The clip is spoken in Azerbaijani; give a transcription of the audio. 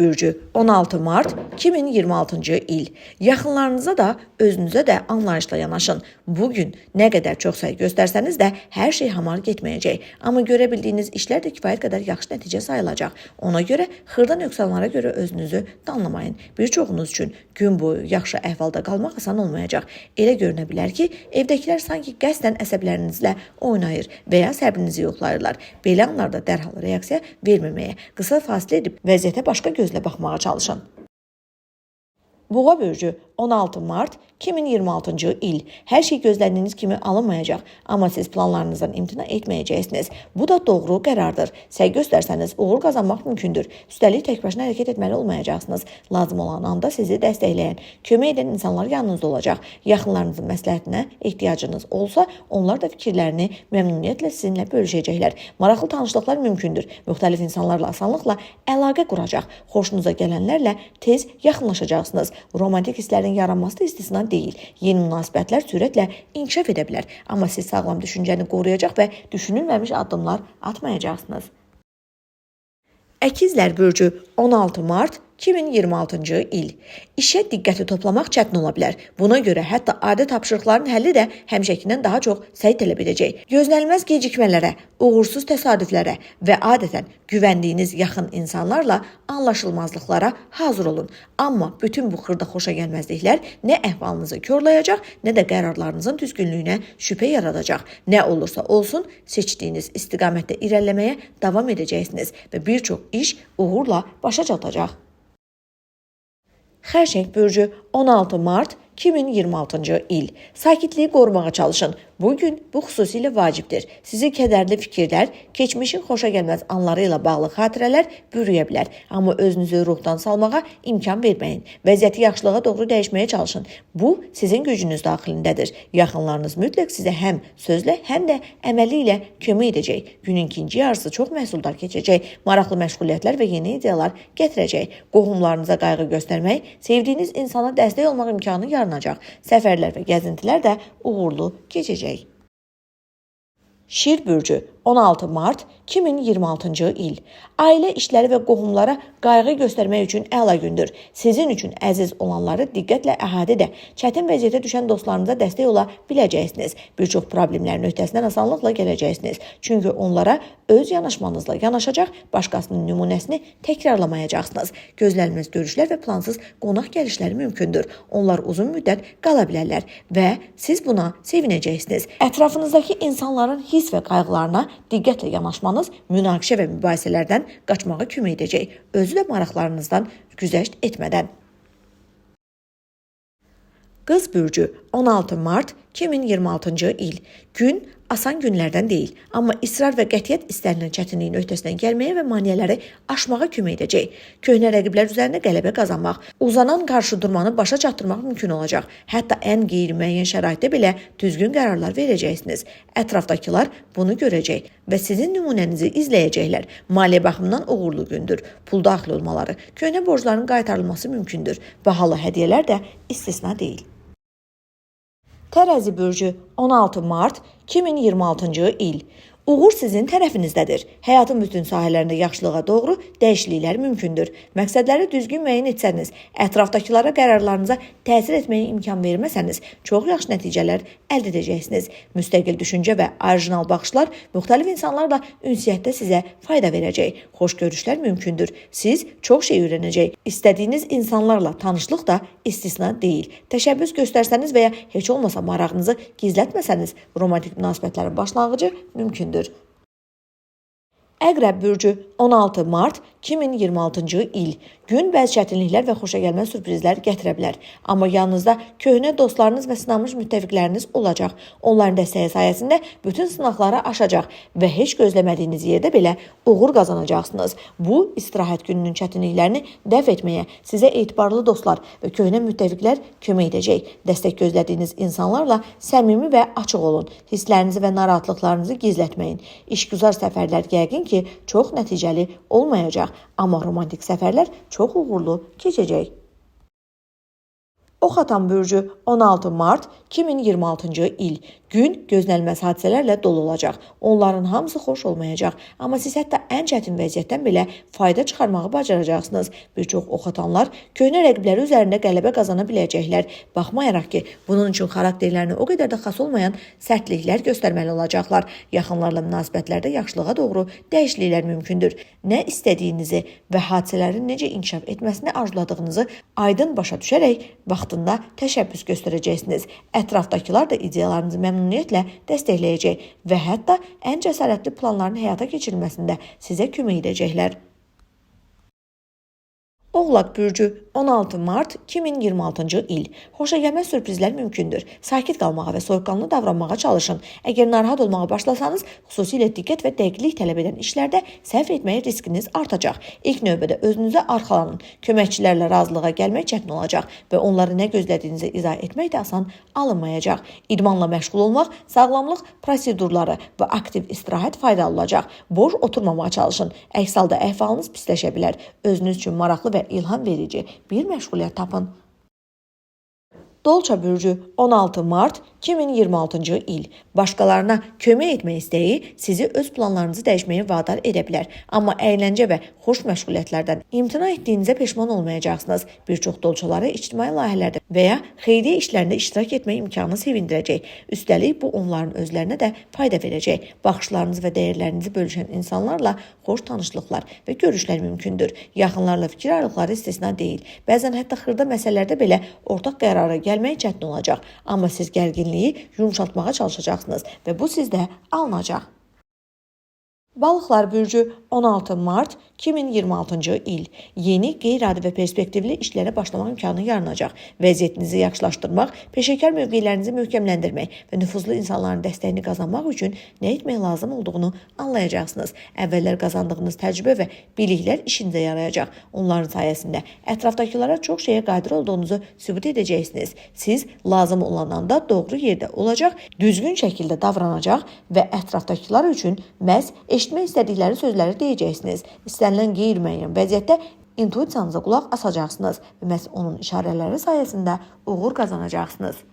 bürcü 16 mart 2026-cı il. Yaxınlarınıza da, özünüzə də anlayışla yanaşın. Bu gün nə qədər çox səy göstərsəniz də hər şey hamar getməyəcək. Amma görə bildiyiniz işlər də kifayət qədər yaxşı nəticə sayılacaq. Ona görə xırda nöqsanlara görə özünüzü danlamayın. Bir çoxunuz üçün gün boyu yaxşı əhvalda qalmaq asan olmayacaq. Elə görünə bilər ki, evdəkilər sanki qəsdən əsəblərinizlə oynayır və ya səbrinizi yoxlayırlar. Belə anlarda dərhal reaksiya verməməyə, qısa fasilə edib vəziyyətə başqa gözlə baxmağa çalışın. Boğa bürcü 16 mart 2026-cı il. Hər şey gözlədiyiniz kimi alınmayacaq, amma siz planlarınızdan imtina etməyəcəksiniz. Bu da doğru qərardır. Səy göstərsəniz uğur qazanmaq mümkündür. Üstəlik tək başına hərəkət etməli olmayacaqsınız. Lazım olan anda sizi dəstəkləyən, kömək edən insanlar yanınızda olacaq. Yaxınlarınızın məsləhətinə ehtiyacınız olsa, onlar da fikirlərini məmnuniyyətlə sizinlə bölüşəcəklər. Maraqlı tanışlıqlar mümkündür. Müxtəlif insanlarla asanlıqla əlaqə quracaq. Xoşunuza gələnlərlə tez yaxınlaşacaqsınız. Romantik hisslərin yaranması da istisna deyil. Yeni münasibətlər sürətlə inkişaf edə bilər. Amma siz sağlam düşüncəni qoruyacaq və düşünülməmiş addımlar atmayacaqsınız. Əkizlər bürcü 16 mart 2026-cı il. İşə diqqəti toplamaq çətin ola bilər. Buna görə hətta adi tapşırıqların həlli də həmişəkindən daha çox səy tələb edəcək. Gözlənilməz gecikmələrə, uğursuz təsadüflərə və adətən güvəndiyiniz yaxın insanlarla anlaşılmazlıqlara hazır olun. Amma bütün bu xırda xoşagəlməzliklər nə əhvalınızı korlayacaq, nə də qərarlarınızın düzgünlüyünə şübhə yaradacaq. Nə olursa olsun, seçdiyiniz istiqamətdə irəliləməyə davam edəcəksiniz və bir çox iş uğurla başa çatacaq. Xərçəng bürcü 16 mart 2026-cı il. Sakitliyi qorumağa çalışın. Bu gün bu xüsusilə vacibdir. Sizi kədərli fikirlər, keçmişin xoşagəlməz anları ilə bağlı xatirələr bürüyə bilər. Amma özünüzü ruhdan salmağa imkan verməyin. Vəziyyəti yaxşılığa doğru dəyişməyə çalışın. Bu sizin gücünüz daxilindədir. Yaxınlarınız mütləq sizə həm sözlə, həm də əməli ilə kömək edəcək. Günün ikinci yarısı çox məhsuldar keçəcək. Maraqlı məşğuliyyətlər və yeni ideyalar gətirəcək. Qohumlarınıza qayğı göstərmək, sevdiyiniz insana dəstək olmaq imkanı yaranacaq. Səfərlər və gəzintilər də uğurlu keçəcək. Şir bürcü 16 mart 2026-cı il. Ailə işləri və qohumlara qayğı göstərmək üçün əla gündür. Sizin üçün əziz olanları diqqətlə əhatə edə, çətin vəziyyətə düşən dostlarınıza dəstək ola biləcəksiniz. Bir çox problemlərin öhdəsindən asanlıqla gələcəksiniz. Çünki onlara öz yanaşmanızla yanaşacaq, başqasının nümunəsini təkrarlamayacaqsınız. Gözlənilməz görüşlər və plansız qonaq gəlişləri mümkündür. Onlar uzun müddət qala bilərlər və siz buna sevinəcəksiniz. Ətrafınızdakı insanların hiss və qayğılarına diqqətlə yanaşmanız münaqişə və mübahisələrdən qaçmağa kömək edəcək. Özü də maraqlarınızdan güzəşt etmədən. Qız bürcü 16 mart 2026-cı il. Gün asan günlərdən deyil, amma israr və qətiyyət istənilən çətinliyin öhdəsindən gəlməyə və maneələri aşmağa kömək edəcək. Köhnə rəqiblər üzərində qələbə qazanmaq, uzanan qarşıdurmanı başa çatdırmaq mümkün olacaq. Hətta ən qeyri-müəyyən şəraitdə belə düzgün qərarlar verəcəksiniz. Ətrafdakılar bunu görəcək və sizin nümunənizi izləyəcəklər. Maliyyə baxımından uğurlu gündür. Pul daxil olmaları, köhnə borcların qaytarılması mümkündür. Bahalı hədiyyələr də istisna deyil. Tərəzi bürcü 16 mart 2026-cı il. Uğur sizin tərəfinizdədir. Həyatın bütün sahələrində yaxşılığa doğru dəyişikliklər mümkündür. Məqsədləri düzgün müəyyən etsəniz, ətrafdakılara qərarlarınıza təsir etməyə imkan verməsəniz, çox yaxşı nəticələr əldə edəcəksiniz. Müstəqil düşüncə və orijinal baxışlar müxtəlif insanlarla ünsiyyətdə sizə fayda verəcək. Xoş görüşlər mümkündür. Siz çox şey öyrənəcək. İstədiyiniz insanlarla tanışlıq da istisna deyil. Təşəbbüs göstərsəniz və ya heç olmasa marağınızı gizlətməsəniz, romantik münasibətlərin başlanğıcı mümkündür. Əqrəb bürcü 16 mart 2026-cı il. Gün bəzi çətinliklər və xoşagəlməz sürprizlər gətirə bilər. Amma yanınızda köhnə dostlarınız və sınanmış müttəfiqləriniz olacaq. Onların dəstəyi sayəsində bütün sınaqları aşacaq və heç gözləmədiyiniz yerdə belə uğur qazanacaqsınız. Bu, istirahət gününün çətinliklərini dəf etməyə sizə etibarlı dostlar və köhnə müttəfiqlər kömək edəcək. Dəstək gözlədiyiniz insanlarla səmimi və açıq olun. Hisslərinizi və narahatlıqlarınızı gizlətməyin. İşgüzar səfərlər yəqin ki, çox nəticəli olmayacaq, amma romantik səfərlər çox uğurlu keçəcək. Oxatan bürcü 16 mart 2026-cı il. Gün gözlənilməz hadisələrlə dolu olacaq. Onların hamısı xoş olmayacaq. Amma siz hətta ən çətin vəziyyətdən belə fayda çıxarmağı bacaracaqsınız. Bir çox oxatanlar köhnə rəqibləri üzərində qələbə qazana biləcəklər. Baxmayaraq ki, bunun üçün xarakterlərinə o qədər də xas olmayan sərtliklər göstərməli olacaqlar. Yaxınlarla münasibətlərdə yaxşılığa doğru dəyişikliklər mümkündür. Nə istədiyinizi və hadisələrin necə inkişaf etməsini arzuladığınızı aydın başa düşərək vaxtında təşəbbüs göstərəcəksiniz. Ətrafdakılar da ideyalarınızı məmnuniyyətlə dəstəkləyəcək və hətta ən cəsarətli planların həyata keçirilməsində sizə kömək edəcəklər. Oğlaq bürcü 16 mart 2026-cı il. Xoşagəlməz sürprizlər mümkündür. Sakit qalmağa və soyuqqanlı davranmağa çalışın. Əgər narahat olmağa başlasanız, xüsusilə diqqət və dəqiqlik tələb edən işlərdə səhv etməyə riskiniz artacaq. İlk növbədə özünüzə arxalanın. Köməkçilərlə razılığa gəlmək çətin olacaq və onlara nə gözlədiyinizi izah etmək də asan alınmayacaq. İdmanla məşğul olmaq, sağlamlıq prosedurları və aktiv istirahət faydalı olacaq. Boş oturmamağa çalışın. Əks halda əhvalınız pisləşə bilər. Özünüz üçün maraqlı və ilham verici bir məşğuliyyət tapın. Dolça bürcü 16 mart 2026-cı il. Başqalarına kömək etmək istəyi sizi öz planlarınızı dəyişməyə vadar edə bilər. Amma əyləncə və xoş məşğuliyyətlərdən imtina etdiyinizə peşman olmayacaqsınız. Bir çox dolçaları ictimai layihələrdə və ya xeyriyyə işlərində iştirak etmək imkanı sevindirəcək. Üstəlik bu onların özlərinə də fayda verəcək. Baxışlarınızı və dəyərlərinizi bölüşən insanlarla xoş tanışlıqlar və görüşlər mümkündür. Yaxınlarla fikir ayrılıqları istisna deyil. Bəzən hətta xırda məsələlərdə belə ortaq qərara gəlmək çətin olacaq. Amma siz gərginliyi yumşaltmağa çalışacaqsınız və bu sizdə alınacaq. Balıqlar bürcü 16 mart 2026-cı il. Yeni, qeyri-adi və perspektivli işlərə başlamaq imkanı yaranacaq. Vəziyyətinizi yaxşılaşdırmaq, peşəkar mövqelərinizi möhkəmləndirmək və nüfuzlu insanların dəstəyini qazanmaq üçün nə etmək lazım olduğunu anlayacaqsınız. Əvvəllər qazandığınız təcrübə və biliklər işinizə yarayacaq. Onların sayəsində ətrafdakılara çox şeyə qadir olduğunuzu sübut edəcəksiniz. Siz lazım olan anda doğru yerdə olacaq, düzgün şəkildə davranacaq və ətrafdakılar üçün məhz eşitmək istədikləri sözləri deyəcəksiniz. İstənilən qeyri-müəyyən vəziyyətdə intuisiyanıza qulaq asacaqsınız və məhz onun işarələri sayəsində uğur qazanacaqsınız.